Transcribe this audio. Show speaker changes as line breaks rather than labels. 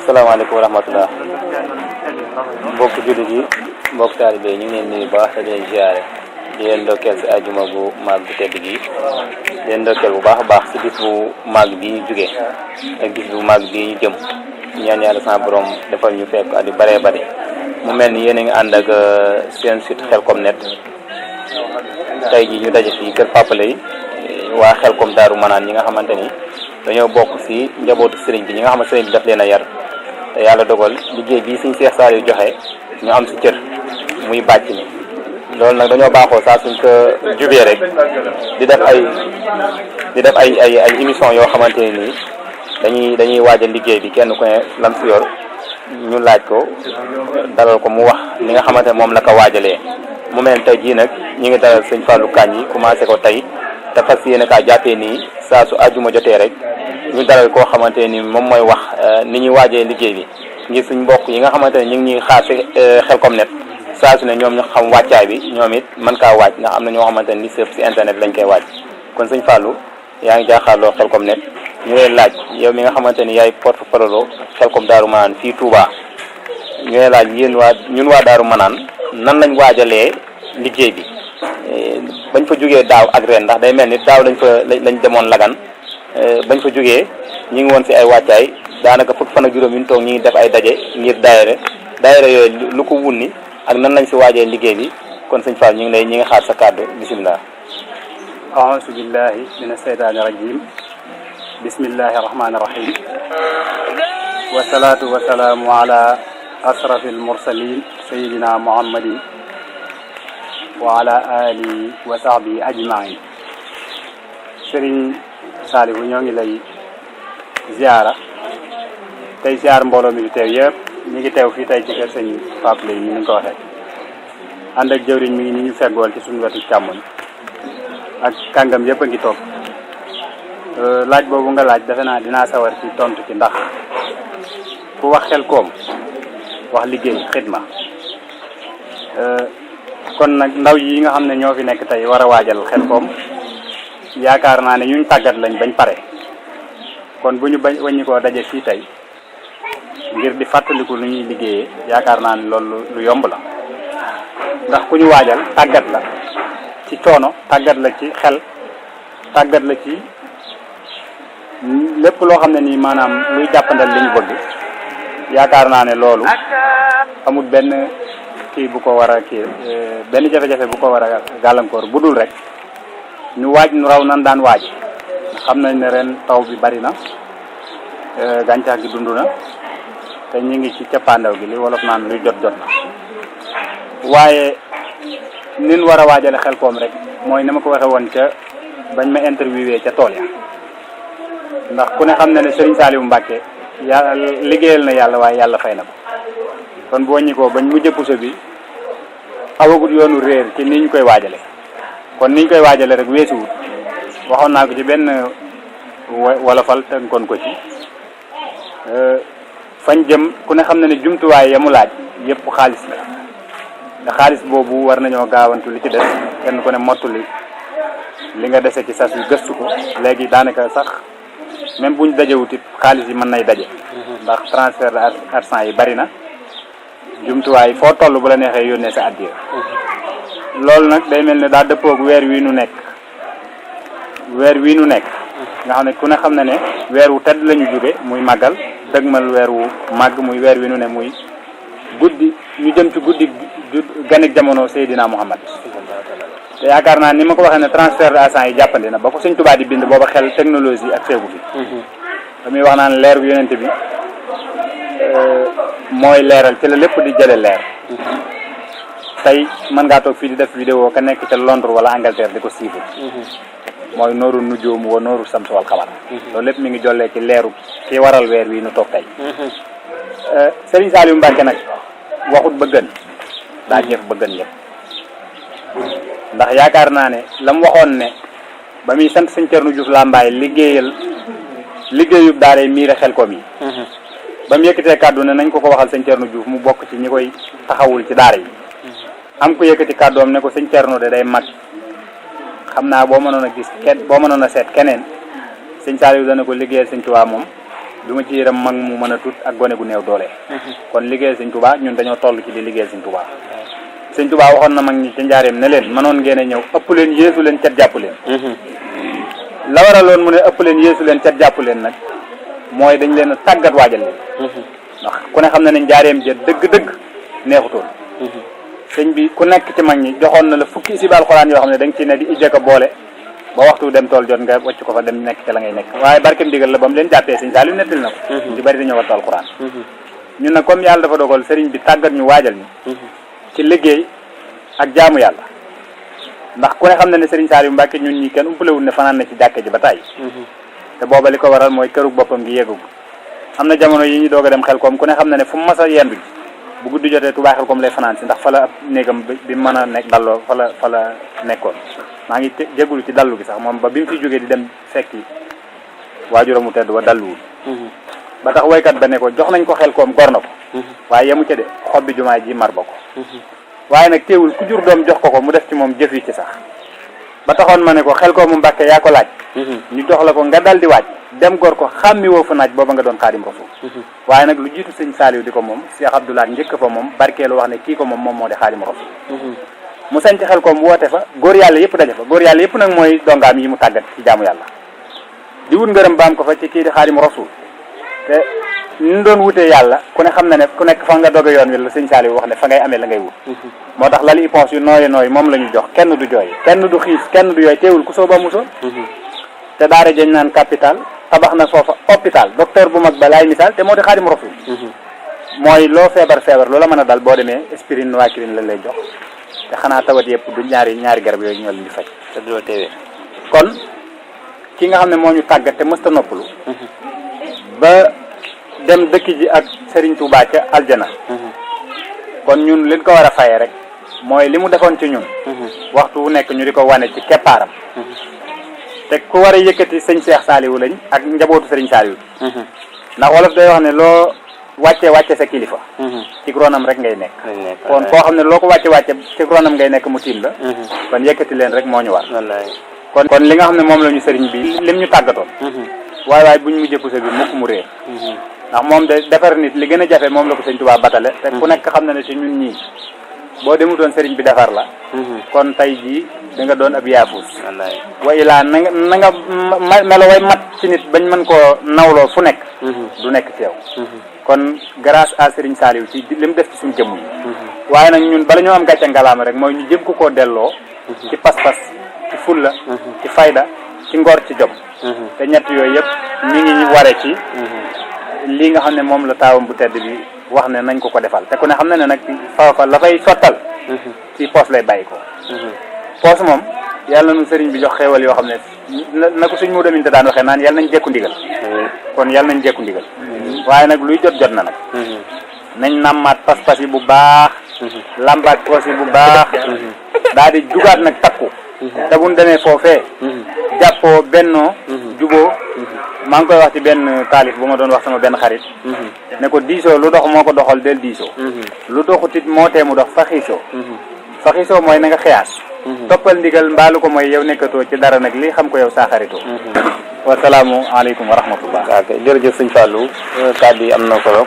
asalaamaaleykum wa rahmatulah mbokk jullit yi mbokk taalibe yi ñu ngi leen nuyu baax te di leen ziare di leen ndokkeel si ajuma bu maag bu tedd gi di leen ndokkeel bu baax a baax si bis bu maag bi ñu jógee ak bis bu maag bi ñu jëm ñaan yàlla sama borom defal ñu fekk at yu bëree bëri mu mel ni yéen a ngi ànd ak seen site Khelcom Net tey ji ñu daje fii kër Papa Lay waa Khelcom Daaru Manaan ñi nga xamante ni dañoo bokk si njabootu sëriñ bi ñi nga xam ne sëriñ bi daf leen a yar te yàlla dogal liggéey bii suñ Seex Saaliw joxe ñu am si cër muy bàcc mi loolu nag dañoo baaxoo saa suñ ko jubee rek di def ay émission yoo xamante ne nii dañuy waajal liggéey bi kenn ku ne lam si yor ñu laaj ko dalal ko mu wax li nga xamante ne moom la ko waajalee mu mel tey jii nag ñu ngi dalal sëñ Fallou Kandji commencé ko tey te fas yéene kaa jàppee nii saa su àjjuma jotee rek ñu dalal koo xamante ni moom mooy wax ni ñuy waajee liggéey bi ngir suñ mbokk yi nga xamante ne ñu ngi ñuy xaar si Khelcom Net saa su ne ñoom ñu xam wàccaay bi ñoom it mën kaa waaj ndax am na ñoo xamante ne li sëf si internet lañ koy waaj kon sëñ Fallou yaa ngi jaaxaarloo Khelcom Net ñu lay laaj yow mi nga xamante ni yaay porte-parole Khelcom Daaru Manaan fii Touba ñu lay laaj ñun waa Daaru Manaan nan lañ waajalee liggéey bi bañ fa jógee daaw ak ren ndax day mel ni daaw lañ demoon Lagan bañ fa jógee ñi ngi woon si ay wàccaay daanaka fukk fan ak juróom yu ñu toog ñi ngi def ay daje ngir daayira yooyu lu ko wunni ak nan lañ si waajee liggéey bi kon sëñ Fall ñi ngi xaar sa kàddu bisimilah.
a'uuzu billahi mina shaytaani rajim bismillahi rahmaani rahim wasalaatu wasalaamu ala asrafil mursalin sayidina muhammadin wa ala alihi wa sahbihi ajmain sëriñ Saalihu ñoo ngi lay ziara tey ziar mbooloo mi fi teew yëpp ñi ngi teew fii tey ci kër sëñ Papa Lay ni nga ko waxee ànd ak jëwriñ mi ngi ni ñu feggool ci suñu wetu càmmoñ ak kàngam yëpp a ngi toog laaj boobu nga laaj defe naa dinaa sawar ci tontu ci ndax ku wax Khelcom wax liggéey xidma kon nag ndaw yi nga xam ne ñoo fi nekk tey war a waajal Khelcom yaakaar naa ne ñuñ tàggat lañ bañ pare kon bu ñu wàññi koo daje fii tey ngir di fàttaliku lu ñuy liggéeyee yaakaar naa ne loolu lu yomb la ndax ku ñu waajal tàggat la ci coono tàggat la ci xel tàggat la ci lépp loo xam ne nii maanaam luy jàppandal li ñu bëgg yaakaar naa ne loolu amul benn kii bu ko war a benn jafe-jafe bu ko war a gàllankoor bu dul rek ñu waaj nu raw nan daan waaj xam nañ ne ren taw bi bari na gàncax gi dund na te ñu ngi ci cappaandaw gi li wolof naan luy jot na waaye nin war a waajale Khelcom rek mooy ni ma ko waxee woon ca bañ ma interviewé ca tool ya ndax ku ne xam na ne Serigne Saliou Mbacké yàlla liggéeyal na yàlla waaye yàlla fay na ko kon boo ñi ko bañ mujj puso bi awagul yoonu réer ci ni ñu koy waajale kon niñ koy waajale rek weesuwut waxoon naa ko ci benn wolofal tënkoon ko ci fañ jëm ku ne xam na ne jumtuwaay yamu laaj yëpp xaalis la te xaalis boobu war nañoo gaawantu li ci des kenn ku ne mottuli li nga dese ci sas yu gëstu ko léegi daanaka sax même buñ dajewutit xaalis yi mën nay daje ndax transfert d'argent yi bari na jumtuwaay foo toll bu la neexee yónnee sa addiya loolu nag day mel ne daa dëppoog weer wii nu nekk nga xam ne ku ne xam na ne weer wu tedd la ñu jóge muy màggal dëgmal weer wu màgg muy weer wi nu ne muy guddi ñu jëm ci guddi ganek jamono Seydina Muhammad te yaakaar naa ni ma ko waxee ne transfert d'argent yi jàppandi na ba ko Sëñ Tuubaa di bind booba xel technologie ak seegu fi damuy wax naan leer bu yonent bi mooy leeral ci la lépp di jële leer tey mën ngaa toog fii di def vidéo ka nekk ca Londres wala Angleterre di ko suivre mooy nooru nujuum wa nooru sams wal xamar loolu lépp mi ngi jollee ci leeru ki waral weer wi nu toog tey Serigne Saliou Mbacké nag waxut ba gën daa jëf ba gën yëpp ndax yaakaar naa ne la mu waxoon ne ba muy sant Sëñ Cerno Juuf Lambaay liggéeyub daaray miire Khelcom yi ba mu yëkkatee kàddu ne nañ ko waxal Sëñ Cerno Juuf mu bokk ci ñi koy taxawul ci daara yi am ko yëkkati kàddoom ne ko Sëñ Cerno de day mag xam naa boo mënoon a seet keneen Sëñ Saliou dana ko liggéeyal Sëñ Tuubaa moom du ma ci yërëm mag mu mën a tut ak gone gu néew doole. kon liggéeyal sëñ Tuubaa ñun dañoo toll ci di liggéeyal sëñ Tuubaa. sëñ Tuubaa waxoon na mag ñi ca njaareem ne leen mënoon ngeen a ñëw ëpp leen yeesu leen cat jàpp leen. la waraloon mu ne ëpp leen yeesu leen cat jàpp leen nag mooy dañ leen a tàggat waajal leen. ndax ku ne xam na ne njaareem ja dëgg-dëgg neexutoon. sëñ bi ku nekk ci mag ñi joxoon na la fukki isib alxuraan yoo xam ne da nga ci ne di ijje ko boole ba waxtu dem tool jot nga wàcc ko fa dem nekk ca la ngay nekk waaye barkem digal la ba mu leen jàppee sëñ Saliou nettali na ko. di bari dañoo wattu alxuraan. ñun nag comme yàlla dafa dogal sëriñ bi tàggat ñu waajal ñu. ci liggéey ak jaamu yàlla. ndax ku ne xam na ne sëriñ Saliou Mbacke ñun ñi kenn umpalewul ne fanaan na ci jàkke ji ba tàyyi. te booba li ko waral mooy kërug boppam gi yeggu am na jamono yi ñu doog a dem xel koom ku ne xam na ne fu mu mas a yendu ji bu guddi jotee Touba xel koom lay fanaan si ndax fa la ab néegam bi mën a nekk dalloo fa la nekkoon maa ngi jégalu ci dallu gi sax moom ba bi mu fi jógee di dem fekki waajuramu tedd wa dalluwul ba tax waykat ba ne ko jox nañ ko xel koom gor na ko waaye yemu ca de xob bi jumaay ji mar ba ko waaye nag teewul ku jur doom jox ko mu def ci moom jëf yi ci sax ba taxoon ma ne ko xel koomu Mbàkke yaa ko laaj ñu jox la ko nga dal di waaj dem gor ko xàmmi woo fa naaj booba nga doon Xaadim Rasuul waaye nag lu jiitu sëñ Saliou di ko moom Cheikh Abdoulaye njëkk fa moom barkeelu wax ne kii ko moom moo di Xaadim Rasuul mu sañ ci xel koom woote fa góor yàlla yëpp daje fa góor yàlla yëpp nag mooy dongaam yi mu tàggat ci jaamu yàlla di wut ngërëm baam ko fa ci kii di Xaadim Rasuul te ñu doon wutee yàlla ku ne xam na ne ku nekk fa nga doge yoon wi la sëñ Saliou wax ne fa ngay amee la ngay wut moo tax lali iponse yu nooyi nooy moom la ñu jox kenn du jooy kenn du xiis kenn du yooy teewul ku soo ba musoo te daara jëñ naan capital tabax na foofa hôpital docteur bu mag ba laay misaal te moo di Xaadim Rasuul mooy loo feebar loola mën a dal boo demee aspirine Noacrine lañ lay jox te xanaa tawat yëpp du ñaari garab yooyu ñoo leen di faj
te du la teewee
kon ki nga xam ne moo ñu tàggat te mësta noppalu ba dem dëkk ji ak Serigne Touba ca aljana kon ñun liñ ko war a fayee rek mooy li mu defoon ci ñun waxtu wu nekk ñu di ko wane ci keppaaram te ku war a yëkkati sëñ Cheikh Saliou lañ ak njabootu Serigne Saliou ndax wolof day wax ne loo wàcce sa kilifa ci ronam rek ngay nekk kon koo xam ne loo ko wàcce ci ronam ngay nekk mu tiim la kon yëkkati leen rek moo ñu war kon li nga xam ne moom la ñu sëriñ bi lim ñu tàggatoon waaye buñ mu jëkku sa bi mukk mu réer ndax moom de defar nit li gën a jafe moom la ko sëñ Tuubaa batale te ku nekk xam na ne ci ñun ñii boo demutoon sëriñ bi defar la kon tey jii da nga doon ab yaafus wa ilaa na nga melo way mat ci nit bañ mën koo nawloo fu nekk du nekk ci yow kon grâce à Serigne Saliou ci li mu def ci suñu jëmm yi waaye nag ñun bala ñoo am gàcce ngalaama rek mooy ñu jëm ko koo delloo ci pas-pas ci fulla ci fayda ci ngor ci jom te ñett yooyu yëpp mi ngi ñu ware ci lii nga xam ne moom la taawam bu tedd bi wax ne nañ ko defal te ku ne xam na ne nag faafa la fay sottal ci poos lay bàyyi ko poos moom yàlla nu sëriñ bi jox xéewal yoo xam ne na ko suñ mu deminte daan waxee naan yàlla nañ jekku ndigal kon yàlla nañ jekku ndigal waaye nag luy jot na nag nañ nammaat pas-pas yi bu baax lambaat poos yi bu baax daal di jugaat nag takku te buñ demee foofee jàppoo bennoo juboo maa ngi koy wax ci benn taalif bu ma doon wax sama benn xarit ne ko diisoo lu dox moo ko doxal del diisoo lu doxutit moo tee mu dox fa xiisoo mooy na nga xiyaas toppal ndigal mbaalu ko mooy yow nekkatoo ci dara nag lii xam ko yow saa xaritoo wasalaamu aleykum wa rahmatullah
jërëjëf sëñ Fallou kàddu yi am na solo